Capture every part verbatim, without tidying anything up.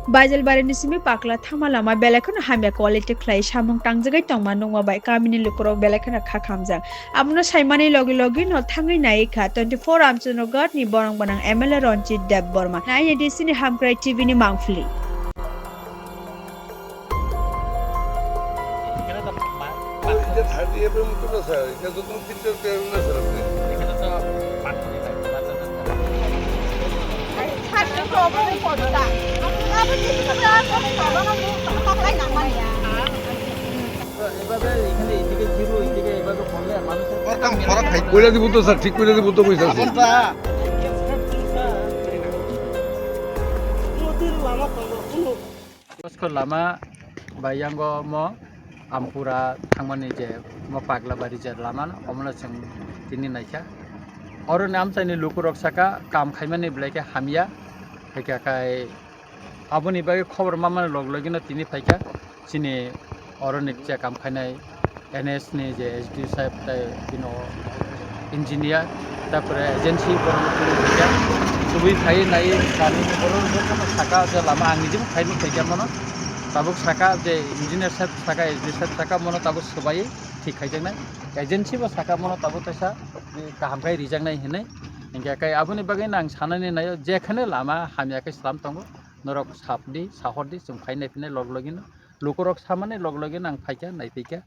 Baijalbarini simi Pakla thangma lama belai kheno hamya quality khlai samung tangjagwi tongma nukma bai kamini lukurok belai kheno kha khamjak. Abono saimani logi logi no thangwi nai kha twenty-four Ramchandra Ghat ni borong gwnang M L A Ranjit Debbarma. Nai D C ni Hamkrai T V ni mangphili. এটা thirty FM তো না স্যার, এটা তো কোনো picture clear না স্যার আপনি। এভাবে এখানে এদিকে জিরো, এদিকে এভাবে করলে মানুষের কইলে দিব তো স্যার, ঠিক কইলে দিব তো কইতাছি। Boskhor lama bai yango mo Ampura thangmani je mo Paglabari je lama no, omono chwng tini naikha. Oroni amchaini lukurok saka kam khaimani belai khe hamya, haikha khai aboni bagwi khobor mamani log logino tini phaikha chini oroni je kam khainai N S ni je S D O saheb tai bino engineer, tarpore agency borok tini phaikha. Tubui phaiwi naiwi kami borok jotono saka je lama ang nijebo khaini phaikha mono. Tabuk saka je engineer saheb saka, S D O saheb saka mono tabuk swbaiwi thik khaijaknai. Agency bo saka mono tabuk kaisa kaham khai rijaknai hinwi. Hinkhe kai aboni bagwi no ang sanani naio, jekheno lama hamya khe slam tongo, norok sapdi, sahordi, chwng khainai phinai log logino. Lukurok samani log logino ang phaikha, naiphaikha.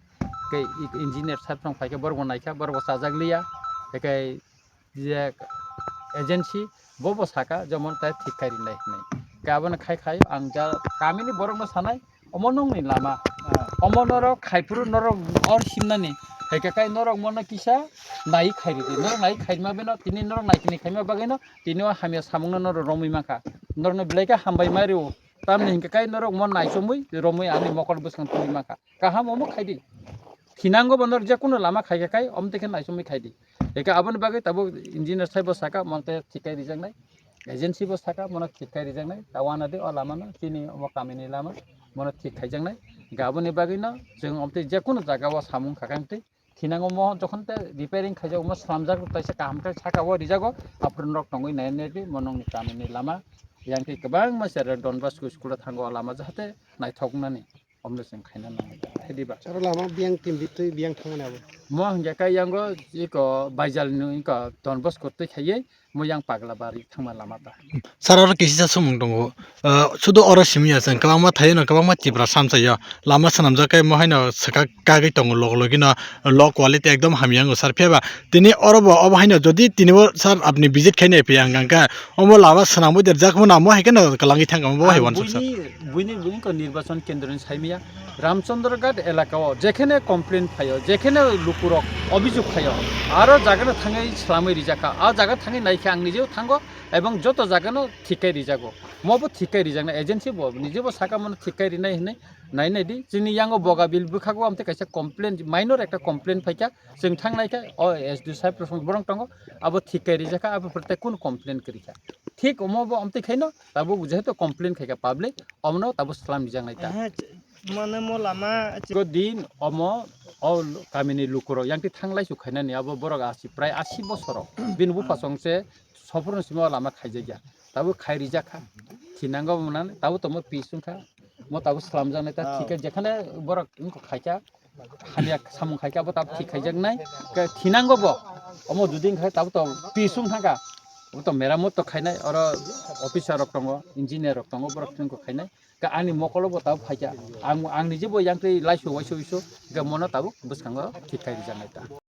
Khe engineer saheb rok phaikha, borok bo naikha, borok bo chajak liya. Khe je agency bo bo saka, jemon tai thik khai rinai hinwi. Khe abono khai khai ang ja kamini borokno sanai, omo nokni lama. Omo norok khai phuru norok or simnani. Hai khe kai norok mono kisa nai khai ridi. Norok nai khai ma bino tini norok nai tini khai ma bagwino tini o hamya samungno norok romwi mankha. Norokno belai khe hambai ma rio. Tamni hinkhe kai norok mo naichomwi romwi ani mokol bwskang tongwi mankha. Kaham omo khaidi. Thinango bo norok jekunu lama khaikha kai, omo tei khe naichomwi khaidi. Eke aboni bagwi tabuk engineer saheb bo saka, mono tei thik khai rijaknai. Agency bo saka, mono thik khai rijaknai. Ta uanadi o lama no, chini omo kamini lama, mono thik khaijaknai. Eke aboni bagwi no, chwng omo tei jekunu jaga o samung kha khe tei thinango mo jokhon tei repairing khaijak, omo slamjak, taisa kaham khe saka o rijago, aphuru norok tongwi nai nai di, mo nokni kamini lama. Yang tei kwbangma sera Don Bosco school o thango o lama, jahate naithoknani. Omle chwng khaina nango. Hediba. Charo lama biyang timbi twi biyang thangmani abo. Mo hingke kai yango iko baijal ni iko Don Bosco twi khaiye mo yang Paglabari thangma lama ta. Sir, oro kisisa sumung tongo. Ah, sudu oro simi ya chwng kwbangma thaio no kwbangma Tipra samsai ya. Lama swnamjak kai mo haino swkak kagwi tongo log logi no low quality ekdom hamya wngo sir. Phiya ba tini oro bo obo haino jodi tini bo sir apni visit khai nai phiya hwnkha hwnkha omo lama swnamwi derjak mo namo hai kheno kwlangwi thangkha mo bo hai wansuk sir. Buini, buini, buini ko nirbachon kendro ni saimaya Ramchandra Ghat elaka o jekhene complain phaio, jekhene lukurok obijok khaio, aro jaga no thangwi swlamwi rijak kha, a jaga thangwi naikhe ang nijeo thango ebong joto jaga no thik khai rijago. Mo bo thik khai rijaknai agency bo nijebo saka mano thik khai rinai hinwi nai nai di. Chini yango Bogabil bwkhago amtwi kaisa complain, minor ekta complain phaikha, chwng thang naikha o S D O saheb rok borok tongo, abo thik khai rijak kha, abo pore tei kunu complain kwrwi kha. Thik omo bo amtwi khaino tabuk jehetu complain khaikha public, omono tabuk swlam rijaknai ta. Ehe, ch-, mane mo lama ch- Ko din omo o kamini lukurok yang twi thanglai su khainani abo borok asi prai asi bosoro bini bupha song se sophurno simi o lama khaijakya. Tabuk khai rijak kha. Thinango mwnani tabuk tomo pis wngkha. Mo tabuk swlamjaknai ta thik khe jekhane borok wngkha khaikha. Hamya samung khaikha abo tabuk thik khaijaknai. Khe thinango bo. Omo dudin khai tabuk to pis wng thangkha. Abo to meramot to khainai oro officer rok tongo, engineer rok tongo borok thinko khainai. Khe ani mokolo bo tabuk phaikha. Ang, ang nijebo yang twi laisu waisu waisu khe mono tabuk bwskango thik khai rijaknai ta.